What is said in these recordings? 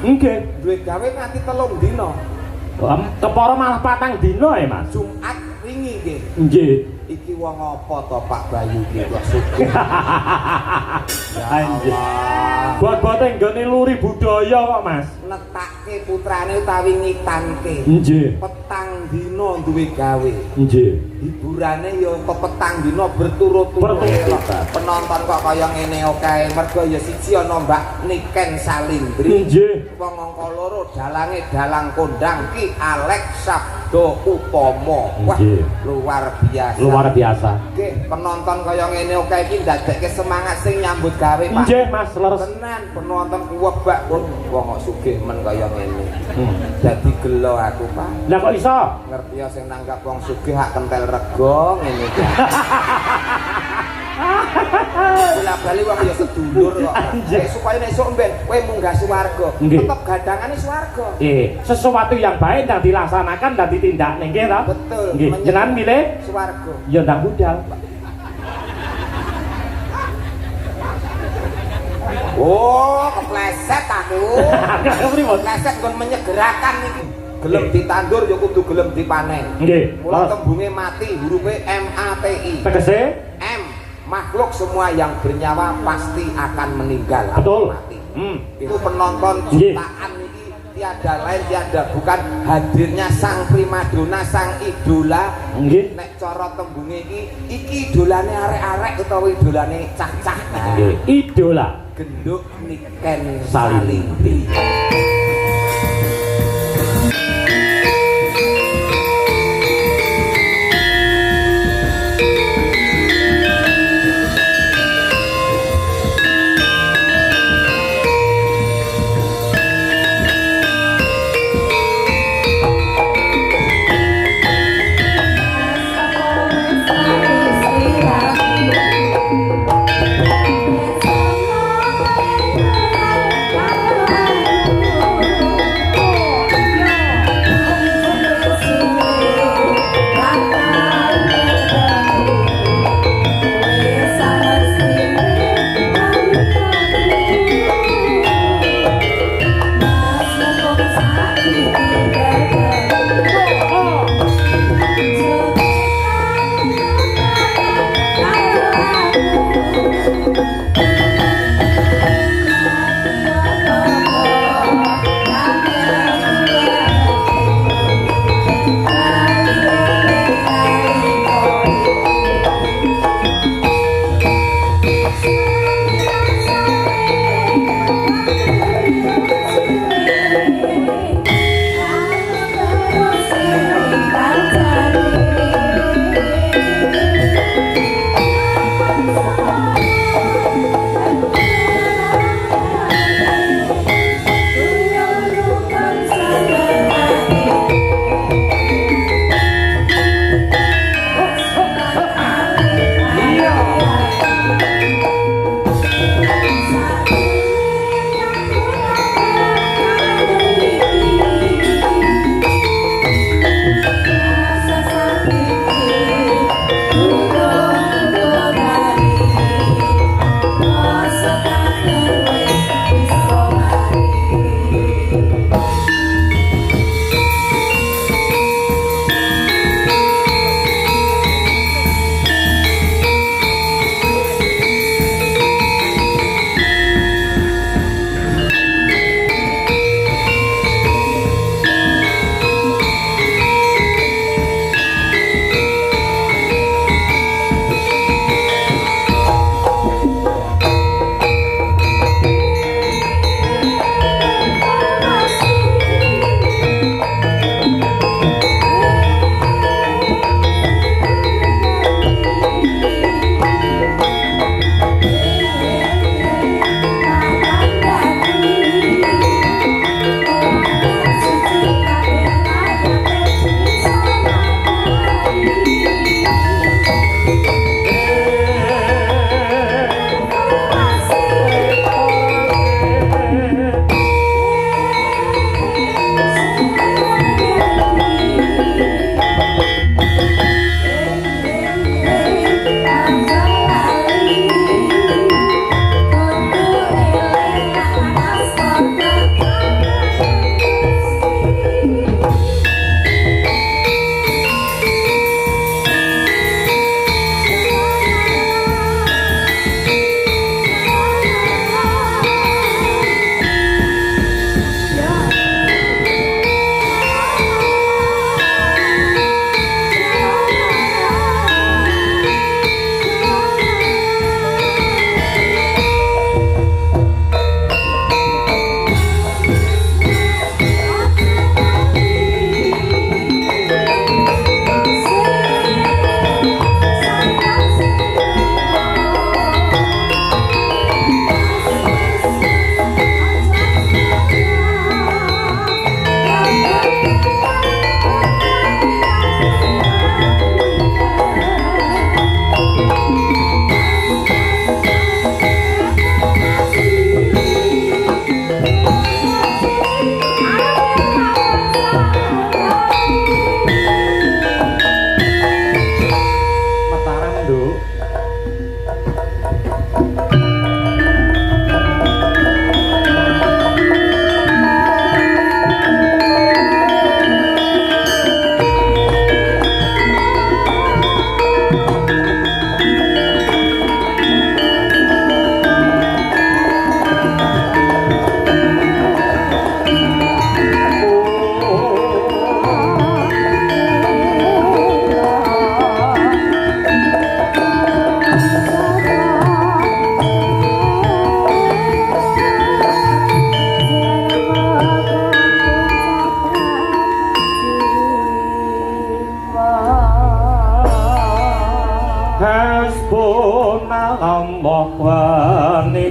Nggih. Duwe gawe nganti 3 dina. Kepara malah 4 dina ya, Mas. Jumat wingi nggih. Nggih. Iki wong apa to Pak Bayu iki kok sugih. Ya Anjir. Allah. Bot-bote nggone luri budaya kok, Mas. Netake putrane utawi ngitanke. Nggih. Petang dina duwe gawe. Nggih. Hiburane ya petang dina berturut-turut. Berturut. Penonton kok kaya ngene oke, mergo ya siji ana Mbak Niken Salindri. Nggih. Wong angka loro dalange dalang kondang Ki Alex Sabdo Utomo. Wah, Nggih. luar biasa. Luar biasa. Nggih, penonton kaya ngene oke iki ndadekke semangat sing nyambut gawe, Pak. Nggih, Mas, leres. Tenan penonton kuwebak pun wong kok sugih men kaya ngene. Dadi gelo aku, Pak. Lah kok iso? Ngerti ya sing nanggap wong sugih hak kentel rego ngene iki. Bola-bali wong ya sedulur kok. Anjir. Supaya nek esuk mben kowe munggah swarga, Nggih. tetep gadangane swarga. Sesuatu yang baik dan dilaksanakan dan ditindak nggih ta? Betul. Nggih, jenengan milih swarga. Ya ndang budal. Oh, kepleset aku. Pripun? Kepleset nggon menyegerakan iki. Gelem ditandur ya kudu gelem dipanen. Nggih. Mula tembunge mati hurufe M A T I. Tegese M, makhluk semua yang bernyawa pasti akan meninggal atau betul. mati. Itu penonton jutaan ini tiada lain tiada bukan hadirnya sang primadona, sang idola. Nggih. Nek cara tembunge iki, iki idolane arek-arek utawa idolane cah-cah. Nggih. Idola Genduk Niken Salindri. Salindri.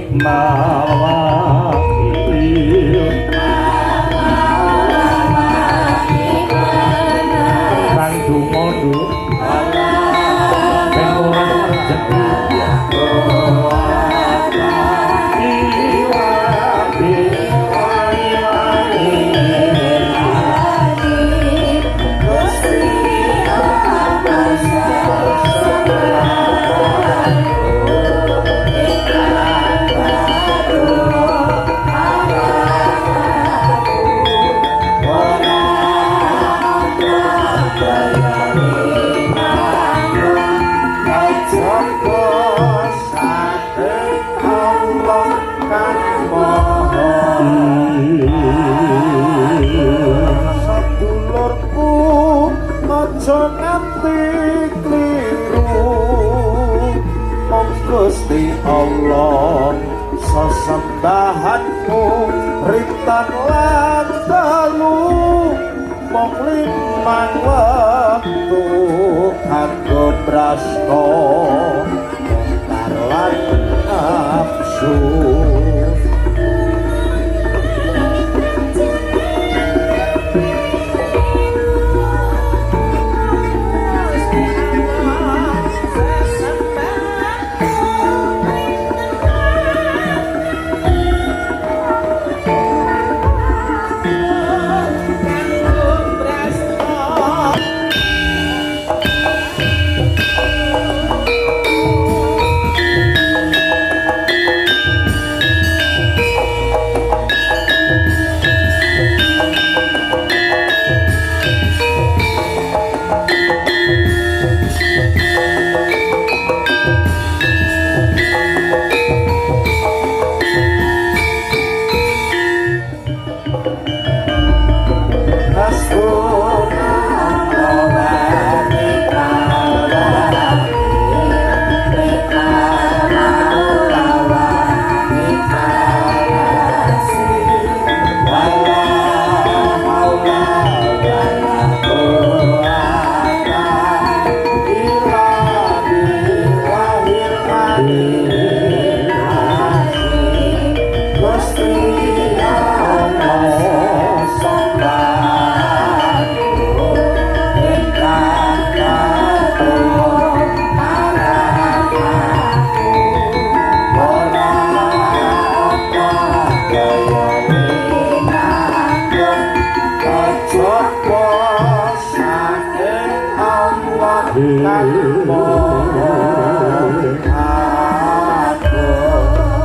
Kembang donga, Nduk. Ben ora rejeki. Sedulurku aja nganti kliru, mung Gusti Allah sesembahanmu rintan lan dalu, mung limang wektu kanggo brasta mungkar lan nafsu.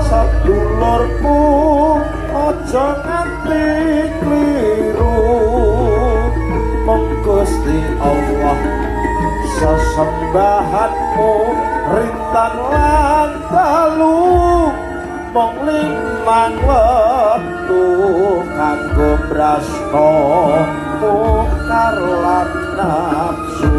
Sedulurku aja nganti kliru, mung Gusti Allah sesembahanmu rintan lan dalu, mung limang wektu kanggo brasta mungkar lan nafsu.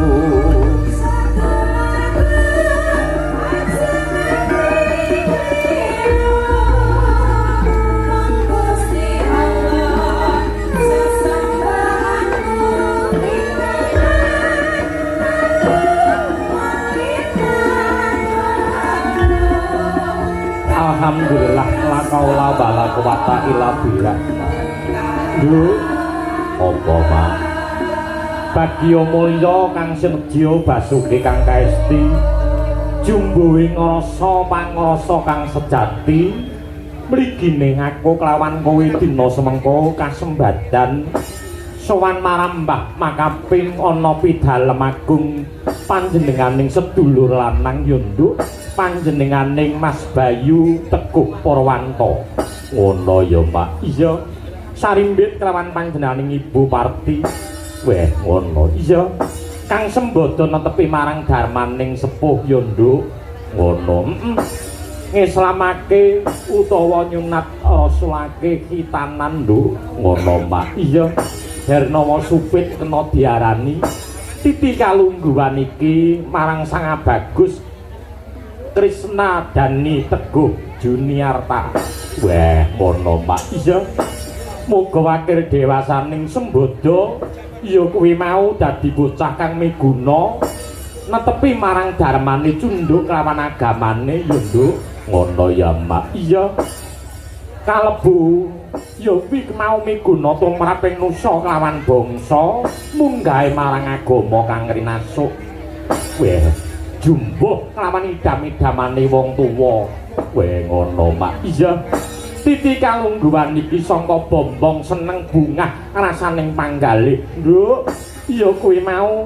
Alhamdulillah la kaula wala quwata illa billah. Nduk, apa Pak? Bagya mulya kang sinedya basuki kang kaesti, jumbuhing rasa pangrasa kang sejati, mligine aku kelawan kowe dina semengko kasembadan sowan marang Mbah Makaping ana pidalem agung panjenenganing sedulur lanang ya Nduk, panjenenganing Mas Bayu Teguh Purwanto. Ngono ya Pak. Iya. Sarimbit kelawan panjenenganing Ibu Parti. Weh, ngono. Iya. Kang sembodo netepi marang darmaning sepuh ya Nduk. Ngono. Ngislamake utawa nyunat rasulake khitanan Nduk. Ngono Pak. Iya. Hernawa supit kena diarani titi kalungguhan iki marang Sang Bagus Krisna Dani Teguh Juniarta. Weh, ngono Pak. Iya. Muga wakil dewasaning sembodo ya kuwi mau dadi bocah kang miguna netepi marang darmane cunduk kelawan agamane ya Nduk. Ngono ya, Mak. Iya. Kalebu ya kuwi mau miguna tumraping nusa kelawan bangsa munggahe marang agama kang rinasuk. Weh, jumbuh kelawan idam-idamane wong tuwa. Weh, ngono, Mak. Iya. Titi kalungguhan iki sangka bombong seneng bungah rasaning panggalih. Nduk, ya kuwi mau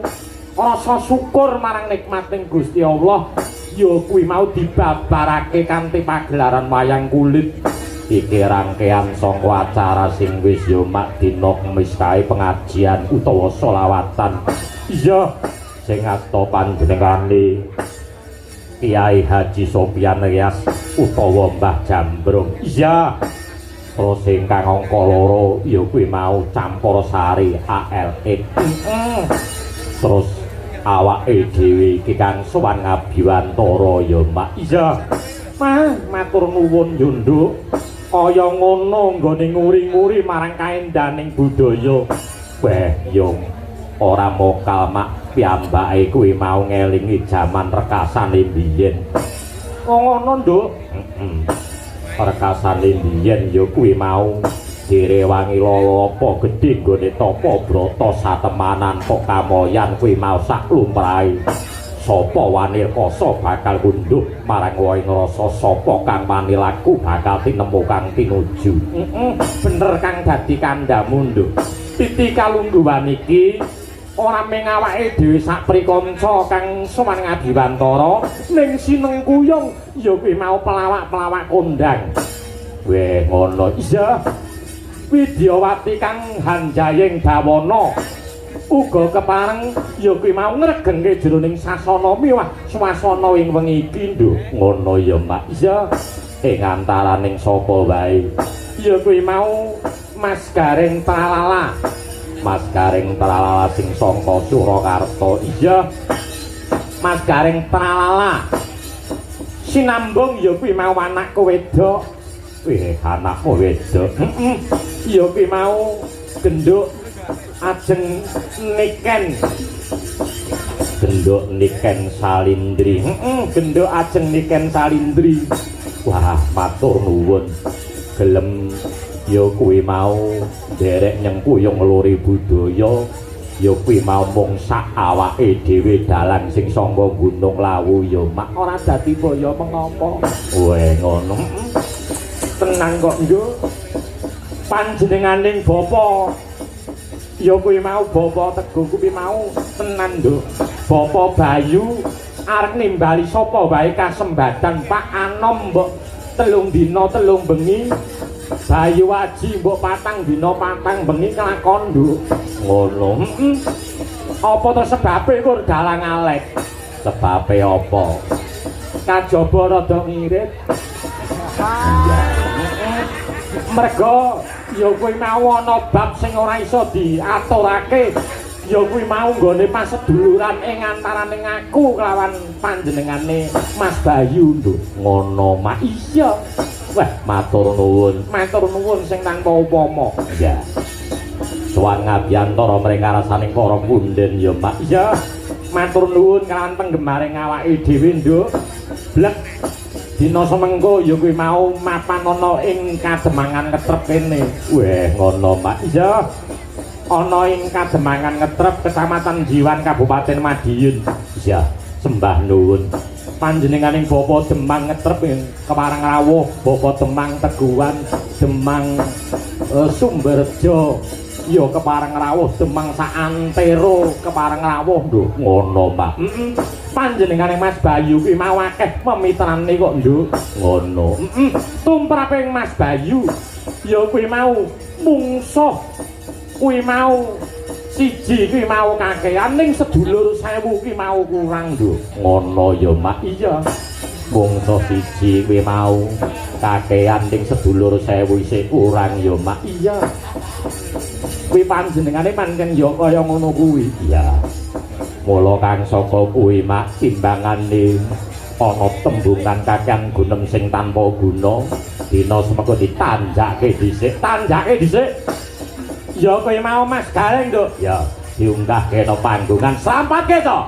rasa syukur marang nikmating Gusti Allah. Ya kuwi mau dibabarake kanthi pagelaran wayang kulit. Iki rangkaian saka acara sing wis ya mak dina Kemis kae pengajian utawa selawatan. Iya, sing asta panjenengane Kiai Haji Sopian Rias utawa Mbah Jambrong. Iya. Terus ingkang angka 2 ya kuwi mau campur sari ALX. Terus awake dhewe iki kang sowan ngabiwantara ya mak. Iya. Mah, matur nuwun yo, Nduk. Kaya ngono nggone nguri-nguri marang kaendaning budaya. Weh, yo ora mokal mak piyambake kuwi mau ngelingi jaman rekasane biyen. Oh ngono, Nduk. Heeh. Rekasane biyen ya kuwi mau direwangi lala apa gedhe nggone tapa brata satemanan kok kamoyan kuwi mau sak lumrahe. Sapa wani rekasa bakal ngunduh marang wae ngrasa sapa kang wani laku bakal tinemu kang tinuju. Heeh, bener kang dadi kandhamu, Nduk. Titi kalungguhan iki ora mung awake dhewe sak prikanca kang sowan ngabiwantara ning sinengkuyung ya kuwi mau pelawak-pelawak kondang. Weh, ngono. Iya. Widyawati kang hanjaying bawana uga kepareng ya kuwi mau ngregengke jroning sasana miwah swasana ing wengi iki, Nduk. Ngono ya, Mak. Iya. Ing antaraning sapa wae ya kuwi mau Mas Gareng Tralala. Mas Gareng Tralala sing saka Surakarta. Iya. Mas Gareng Tralala sinambung ya kuwi mau anakku wedok. Wih, anakmu wedok. Heeh. Ya kuwi mau genduk Ajeng Niken. Genduk Niken Salindri. Heeh, genduk Ajeng Niken Salindri. Wah, matur nuwun. Gelem ya kuwi mau nderek nyengkuyung ngluri budaya. Ya kuwi mau mung sak awake dhewe dalang sing saka Gunung Lawu ya mak ora dadi boyo mengapa. Weh, ngono. Tenang kok, Nduk. Panjenenganing bapa ya kuwi mau Bapak Teguh kuwi mau tenan, Nduk. Bapak Bayu arep nimbali sapa wae kasembadan Pak Anom mbok 3 dina 3 bengi, Bayu Aji mbok 4 dina 4 bengi kelakon, Nduk. Ngono. Heeh. Apa to sebabe kur dalang alek? Sebabe apa? Kajaba rada ngirit. Merga ya kuwi mau ana bab sing ora iso diaturake. Ya kuwi mau nggone paseduluran ing antaraning aku kelawan panjenengane Mas Bayu, Nduk. Ngono, Mak. Iya. Wah, matur nuwun. Matur nuwun sing tanpa upama. Iya. Sowan ngabiyantara mring karasaning para punden ya, Mak. Iya. Matur nuwun kelawan penggemare awake dhewe, Nduk. Blek. Dina semengko ya kuwi mau mapan ana ing Kademangan Ngetrep kene. Weh, ngono, Mak. Iya. Ana ing Kademangan Ngetrep, Kecamatan Jiwan, Kabupaten Madiun. Iya, sembah nuwun. Panjenenganing Bapak Demang Ngetrep ing kepareng rawuh Bapak Demang Teguhan, Demang Sumberjo. Ya kepareng rawuh Demang saantero kepareng rawuh, Nduk. Ngono, Mak. Heeh. Panjenengane Mas Bayu kuwi mau akeh memitrane kok, Nduk. Ngono. Heeh. Tumraping Mas Bayu ya kuwi mau mungsuh kuwi mau siji kuwi mau kakean ning sedulur 1000 kuwi mau kurang, Nduk. Ngono ya, Mak. Iya. Mungsuh siji kuwi mau kakean ning sedulur 1000 isih kurang ya, Mak. Iya. Kuwi panjenengane pancen ya kaya ngono kuwi. Iya. Mula kang saka kuwi, Mak, timbangane ana tembungan kakean gunem sing tanpa guna, dina semengko ditanjake dhisik. Tanjake dhisik. Ya kowe mau Mas Gareng, Nduk. Ya, diunggahke no panggungan. Sampatke to.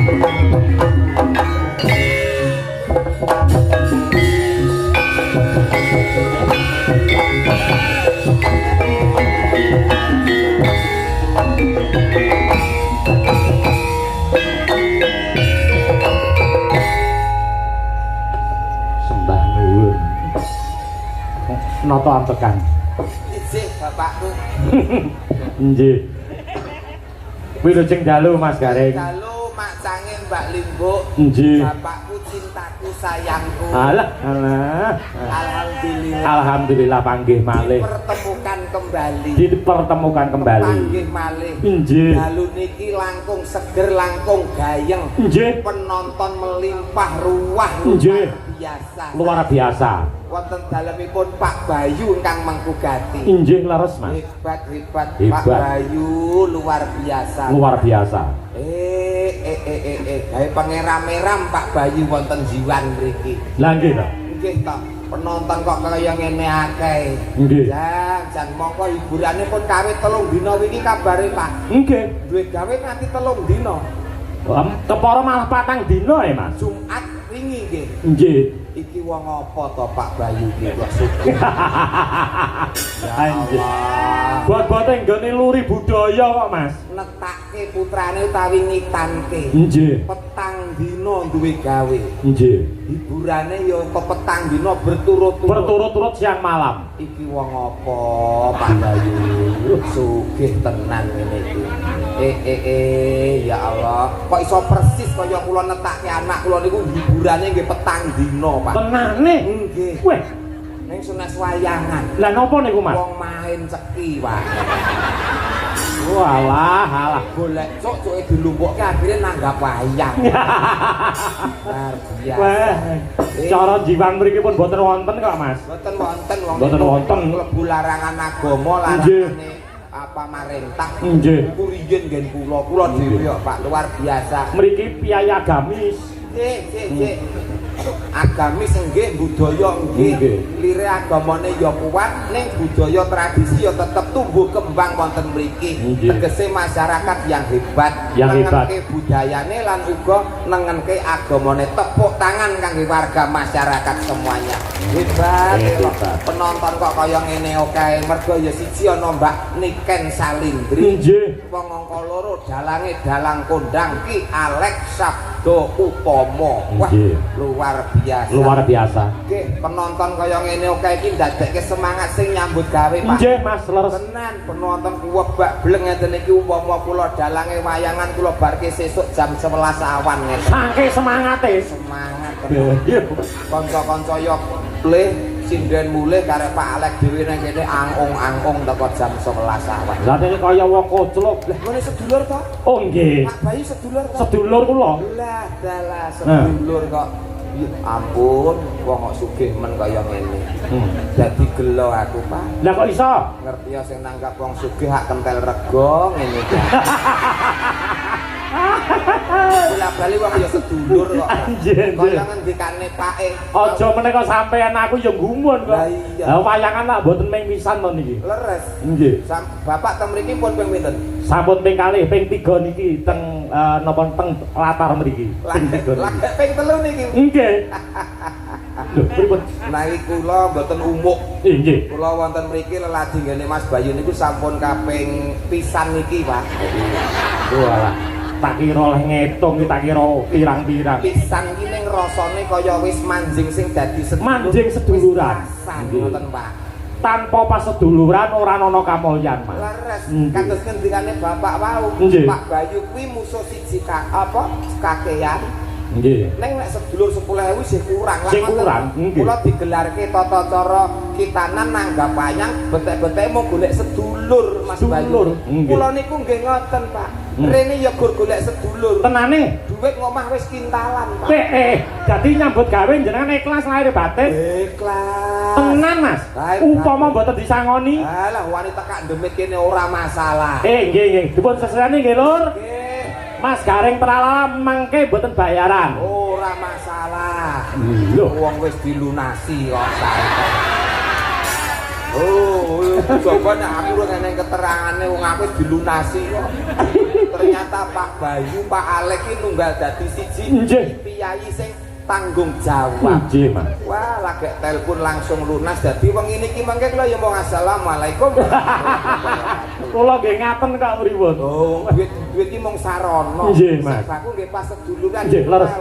Sembah nuwun. Nata ampekan. Ijih bapakku. Nggih. Wilujeng dalu Mas Gareng. Dalu macange Mbak Limbuk. Nggih. Bapakku, cintaku, sayangku. Alah, alah. Alhamdulillah. Alhamdulillah panggih malih. Dipertemukan kembali. Dipertemukan kembali. Panggih malih. Nggih. Dalu niki langkung seger, langkung gayeng. Nggih. Penonton melimpah ruah luar Nggih. biasa. Luar biasa. Wonten dalemipun Pak Bayu ingkang mengku gati. Injih leres Mas. Hebat, hebat, Pak Hebat. Bayu luar biasa. Luar biasa. Gawe pangeram-eram Pak Bayu wonten jiwan mriki. Lah nggih ta. Nggih ta, penonton kok kaya ngene akeh. Nggih. Jan mongko hiburane pun kawit 3 dina wingi kabare Pak. Nggih. Duwe gawe nganti 3 dina. Kepara malah 4 dina ya Mas. Jumat wingi nggih. Nggih. Iki wong apa to Pak Bayu iki kok sugih. Ya Allah. Bot-bote nggone luri budaya kok Mas. Netake putrane utawi ngitanke. Nggih. Petang dina duwe gawe. Nggih. Hiburane ya petang dina berturut-turut. Berturut-turut siang malam. Iki wong apa Pak Bayu? Sugih tenan ngene iki. Ya Allah, kok iso persis kaya kula netake anak kula niku hiburane nggih petang dina, Pak. Tenane. Nggih. Weh, ning senes wayangan. Lah napa niku Mas? Wong main ceki, Pak. Walah, alah. Golek cuk-cuke dilumpukke akhire nanggap wayang. Luar biasa. Wah, cara jiwang mriki pun mboten wonten kok, Mas. Mboten wonten wong. Mboten wonten. Mlebu larangan agama, larangane apa marentah. Nggih. Niku riyin nggen kula, kula dhewe kok, Pak, luar biasa. Mriki piyai agamis. Nggih, nggih, nggih. Agamis nggih, budaya nggih. Lire agamane ya kuat, ning budaya tradisi ya tetep tumbuh kembang wonten mriki. Tegese masyarakat yang hebat, nengenke budayane lan uga nengenke agamane. Tepuk tangan kangge warga masyarakat semuanya. Hebat, hebat. Penonton kok kaya ngene oke. Mergo ya siji ana Mbak Niken Salindri. Nggih. Wong angka loro dalange dalang kondang Ki Alex Sabdo Utomo. Wah, luar biasa. Luar biasa. Nggih, penonton kaya ngene oke iki ndadekke semangat sing nyambut gawe, Pak. Nggih, Mas, leres. Tenan, penonton kuwebak bleng ngeten iki umpama kula dalange wayangan kula barke sesuk jam 11 awan ngeten. Saking semangate. Semangat tenan. Kanca-kanca yo pleh sinden mulih karep Pak Alex dhewe nang kene angong-angong teko jam 11 awan. Lah nek kaya wong koclok. Lah ngene sedulur to? Oh nggih. Pak Bayu sedulur to? Sedulur kula. Lah dalah sedulur kok. Ya ampun, wong kok sugih men kaya ngene. Dadi gelo aku, Pak. Lah kok iso? Ngerti ya sing nanggap wong sugih hak kentel rega ngene iki. Bola bali wong ya sedulur kok. Kaya ngendikane Pake. Aja meneh kok sampean aku ya gumun kok. Lah iya. Lah wayangan lak mboten ming pisan to niki. Leres. Nggih. Bapak teng mriki pun ping pinten? Sampun ping kalih, ping 3 niki teng napa teng latar mriki. Ping 3 niki. Lah ping 3 niki. Nggih. Lho, pripun? Menawi kula mboten umuk. Nggih. Kula wonten mriki leladi nggene Mas Bayu niku sampun kaping pisan niki, Pak. Walah. Tak kira oleh ngetung, tak kira pirang-pirang. Pisan iki ning rasane kaya wis manjing sing dadi sedulur. Manjing seduluran. Ngoten, Pak. Tanpa paseduluran ora ana kamulyan, Mas. Leres. Kados ngendikane Bapak wau, Pak Bayu kuwi musuh siji apa? Kakean. Nggih. Ning nek sedulur 10.000 sih kurang lah. Sing kurang. Kula digelarke tata cara kitanan nanggap wayang betek-beteke mau golek sedulur Mas Bayu. Kula niku nggih ngoten, Pak. Rene ya gur golek sedulur. Tenane duit ngomah wis kintalan, Pak. Dadi nyambut gawe jenengan ikhlas lahir batin. Ikhlas. Tenan, Mas. Upama mboten disangoni. Alah wani tekak demit kene ora masalah. Nggih nggih. Dipun sesehani nggih, Lur. Nggih. Mas Gareng Tralala mangke mboten bayaran. Ora masalah. Lho, wong wis dilunasi kok saiki. Oh, coba nek aku ora eneng keterangane wong aku wis dilunasi kok. Ternyata Pak Bayu, Pak Alek iki nunggal dadi siji piyayi sing tanggung jawab. Nggih, Mas. Wah, lagi telepon langsung lunas dadi wengi niki mangke kula ya mau assalamualaikum. Kula nggih ngaten kok pripun. Oh, duit iki mung sarana. Nggih, Mas. Sing baku nggih pas seduluran. Nggih, leres.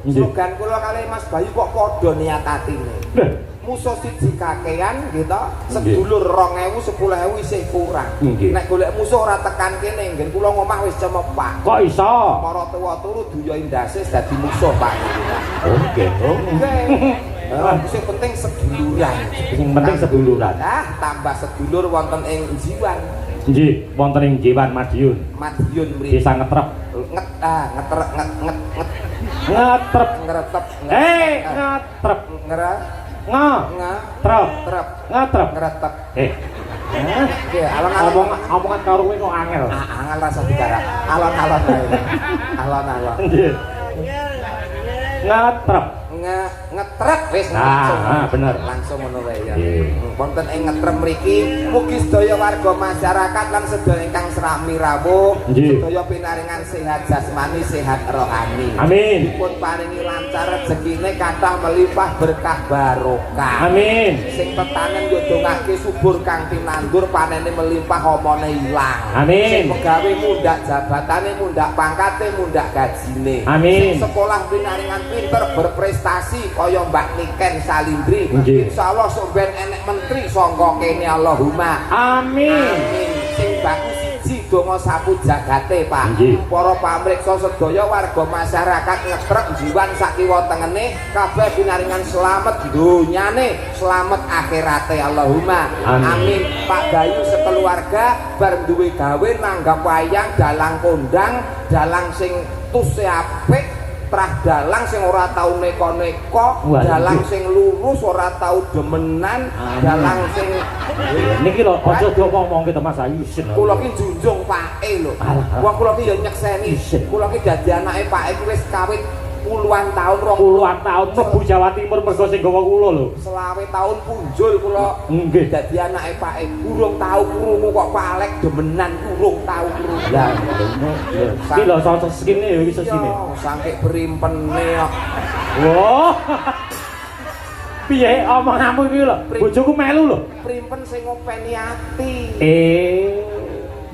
Nggih. Slogan kula kalih Mas Bayu kok padha niat atine. Lho, Musuh siji kakean gitu, sedulur 2000 10.000 isih kurang. Nek golek musuh ora tekan kene, nggen kula ngomah wis cemepak. Kok iso? Mara tuwa turu duyo ndase dadi musuh, Pak. Oh, nggih. Oh. Nggih. Sing penting seduluran. Sing penting seduluran. Ah, tambah sedulur wonten ing Jiwan. Nggih, wonten ing Jiwan Madiun. Madiun mriki. Desa Ngetrep. Nget ah, ngetrep nget nget nget Ngetrep. Ngeretep. Ngetrep. Ngere Nge. Nge. Trep. Trep. Ngetrep. Ngeretep. Oke, alon-alon. Omong omongan karo kowe kok angel. Ah, angel rasa digarap. Alon-alon ae. Alon-alon. Nggih. Ngetrep. Nge ngetrep wis Nah, langsung. ah, bener. Langsung ngono wae ya. Nggih. Wonten ing ngetrep mriki mugi sedaya warga masyarakat lan sedaya ingkang srami rawuh sedaya pinaringan sehat jasmani, sehat rohani. Amin. Dipun paringi lancar rezekine, kathah melimpah berkah barokah. Amin. Sing tetanen yo dongake subur kang tinandur, panene melimpah, omone ilang. Amin. Sing pegawe mundhak jabatane, mundhak pangkate, mundhak gajine. Amin. Sing sekolah pinaringan pinter berprestasi kaya Mbak Niken Salindri. Insyaallah sok ben enek menteri sangka kene, Allahumma. Amin. Amin. Sing baku siji donga sapu jagate, Pak. Para pamriksa sedaya warga masyarakat Ngetrep Jiwan sak kiwa tengene kabeh pinaringan slamet donyane, slamet akhirate, Allahumma. Amin. Amin. Pak Bayu sekeluarga bar duwe gawe nanggap wayang dalang kondang, dalang sing tuse apik, trah dalang sing ora tau neko-neko, dalang sing lurus ora tau demenan, Amin. dalang sing Niki lho aja diomong-omongke to Mas Ayu isin. Kula ki junjung pake lho. Wong kula ki ya nyekseni. Kula ki dadi anake pake ki wis kawit puluhan tahun, rong Puluhan tahun mlebu Jawa Timur mergo sing gawa kula lho. 25 tahun punjul kula dadi anake pake. Urung tau krungu kok Pak Alek demenan, urung tau krungu. Lah, lho. Iki lho sosok skine ya iki sesine. Iya, saking primpene kok. Wah. Piye omonganmu iki lho? Bojoku melu lho. Primpen sing ngopeni ati.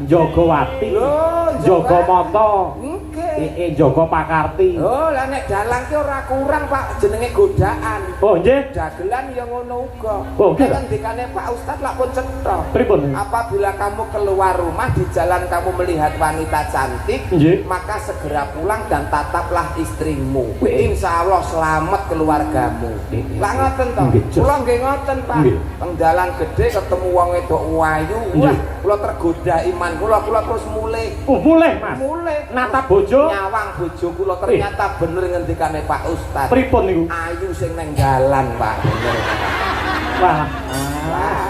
Njaga wati. Lho, Njaga mata. Nggih. Njaga pakarti. Oh, lah nek dalang ki ora kurang, Pak, jenenge godaan. Oh, nggih. Dagelan ya ngono uga. Oh, nggih. Nek ngendikane Pak Ustad lak pun cetha. Pripun? Apabila kamu keluar rumah di jalan kamu melihat wanita cantik, maka segera pulang dan tataplah istrimu. Insya Allah selamat keluargamu. Lah ngoten to. Kula nggih ngoten, Pak. Teng dalan gede ketemu wong wedok ayu, wah, kula tergoda iman kula, kula terus mulih. Oh, mulih, Mas. Mulih. Natap bojo. Nyawang bojo kula ternyata bener ngendikane Pak Ustad. Pripun niku? Ayu sing neng dalan, Pak. Bener. Wah. Wah,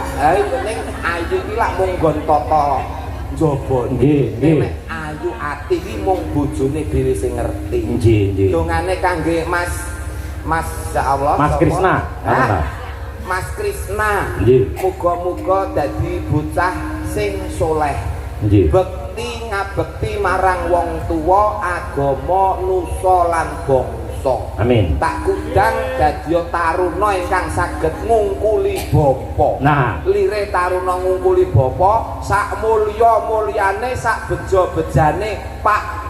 ning ayu ki lak mung nggon tata njaba. Nggih, nggih. Nek ayu ati ki mung bojone dhewe sing ngerti. Nggih, nggih. Dongane kangge Mas Mas ya Allah, Mas sapa? Krisna. Hah? Mas Krisna. Nggih. Muga-muga dadi bocah sing soleh. Nggih. Bekti ngabekti marang wong tuwa, agama, nusa lan bangsa. Amin. Tak kudang dadi taruna ingkang saged ngungkuli bapa. Nah, lire taruna ngungkuli bapa, sak mulya-mulyane, sak beja-bejane Pak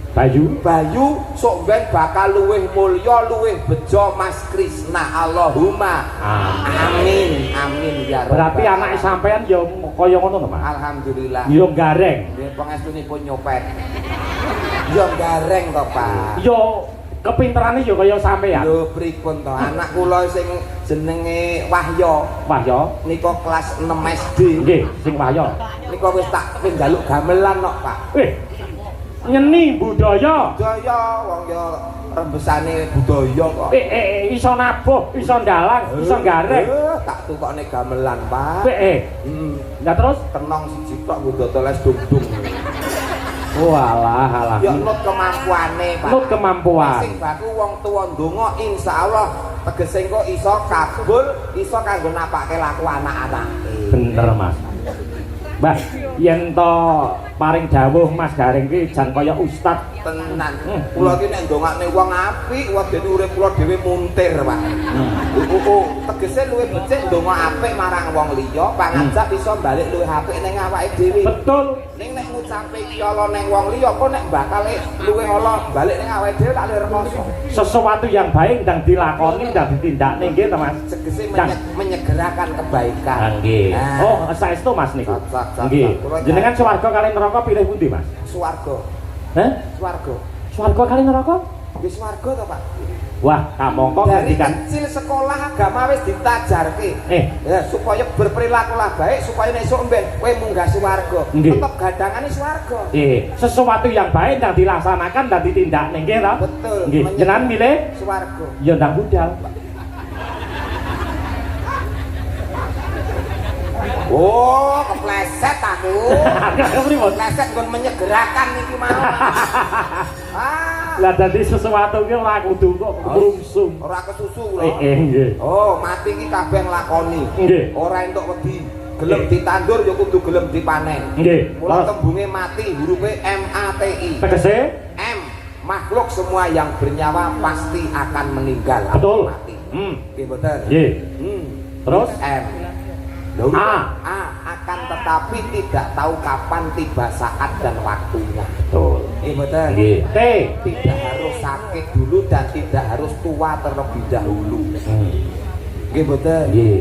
Bayu. Bayu sok ben bakal luwih mulya, luwih beja Mas Krisna. Allahumma. Amin. Amin. Amin ya rabbal. Berarti anake sampean ya kaya ngono to, Mas? Alhamdulillah. Ya gareng. Nggih pangestunipun nyopet. Ya gareng to, Pak. Ya kepinterane ya kaya sampean. Lho pripun to? Anak kula sing jenenge Wahyo Wahyo. nika kelas 6 SD. Nggih, sing Wahyo. Nika wis tak wis njaluk gamelan kok, Pak. Nyeni budaya. Budaya wong ya rembesane budaya kok. Iso nabuh, iso ndalang, iso gareng. Tak tukokne gamelan, Pak. Lah terus Kenong siji tok nggo dodol es dung-dung. Walah, alah. Ya nut kemampuane, Pak. Nut kemampuan. Sing baku wong tuwa ndonga insyaallah tegese engko iso kabul, iso kanggo napake laku anak-anake. Bener, Mas. Mbah, yen to Paring dawuh Mas Gareng ki jan kaya ustad. Tenan. Kula iki nek ndongakne wong apik, wedene urip kula dhewe muntir, Pak. Oh, tegese luwih becik ndonga apik marang wong liya, pangajak iso balik luwih apik ning awake dhewe. Betul. Ning nek ngucape iki ala ning wong liya, kok nek bakale luwih ala balik ning awake dhewe tak luwih rekoso. Sesuatu yang baik ndang dilakoni, ndang ditindakne nggih to, Mas. Tegese menyegerakan kebaikan. Nggih. Nah. Oh, saestu Mas niku. Nggih. Jenengan swarga kali neraka pilih pundi, Mas? Swarga. Hah? Swarga. Swarga kali neraka? Nggih swarga to, Pak. Wah, kamangka dari ngendikan kecil sekolah agama wis ditajarke. Ya, supaya berperilakulah baik supaya esuk mben kowe munggah swarga. Tetep gadangane swarga. Sesuatu yang baik ndang dilaksanakan dan ditindakne nggih to? Betul. Nggih. Jenengan milih swarga. Ya ndang budal. Oh, kepleset aku. Kepleset nggon menyegerakan iki mau. Ah. Lah dadi sesuatu ki ora kudu kok mrungsung. Ora kesusu kula. Nggih. Oh, mati iki kabeh nglakoni. Nggih. Ora entuk wedi. Gelem ditandur ya kudu gelem dipanen. Nggih. Mula tembunge mati hurufe M A T I. Tegese M, makhluk semua yang bernyawa pasti akan meninggal. Betul. Mati. Nggih mboten? Nggih. Terus M. A. A akan tetapi tidak tahu kapan tiba saat dan waktunya. Betul. Nggih mboten? Nggih. T. Tidak harus sakit dulu dan tidak harus tua terlebih dahulu. Nggih mboten? Nggih.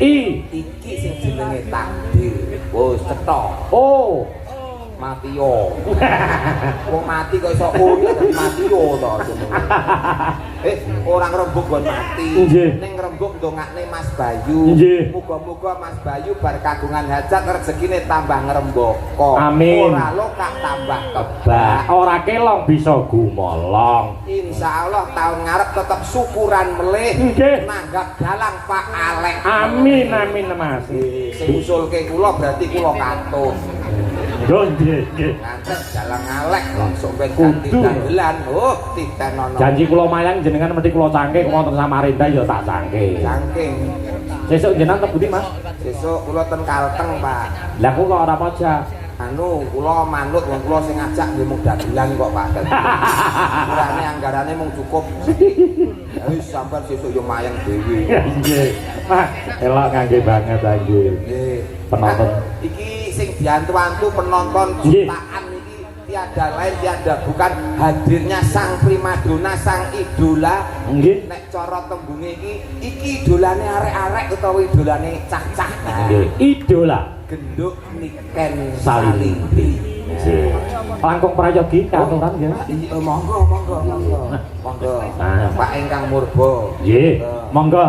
I. Iki sing jenenge takdir. Wis cetha. O. Mati yo. Wong mati kok iso o ya dadi mati yo to jenenge. Orang rembug nggon mati. Ning rembug ndongakne Mas Bayu. Muga-muga Mas Bayu bar kagungan hajat rezekine tambah ngrembaka. Amin. Ora lokak tambah kebak. Ora kelong bisa gumolong. Insyaallah tahun ngarep tetep syukuran melih. Nanggap dalang Pak Alek. Amin amin Mas. Sing usulke kula berarti kula katut. Nggih, nggih. Ngantek dalang Alek langsung ben ganti dagelan. Oh, titenono. Janji kula mayang jenengan mesti kula cangke wonten Samarinda ya tak cangke. Cangke. Sesuk jenengan teng pundi, Mas? Sesuk kula ten Kalteng, Pak. Lah kok ora pojok. Anu, kula manut wong kula sing ngajak nggih mung dagelan kok, Pak. Kurane anggarane mung cukup. Ya wis sampean sesuk yo mayang dhewe. Nggih. Wah, elok ngangge banget nggih. Nggih. Penonton. Iki sing diantu-antu penonton jutaan iki tiada lain tiada bukan hadirnya sang primadona, sang idola. Nggih. Nek cara tembunge iki iki idolane arek-arek utawa idolane cah-cah. Nggih. Idola Genduk Niken Salindri. Salindri. Langkung prayogi katuran nggih. Iya, monggo monggo monggo. Monggo. Nah. Pak ingkang murba. Nggih. Monggo.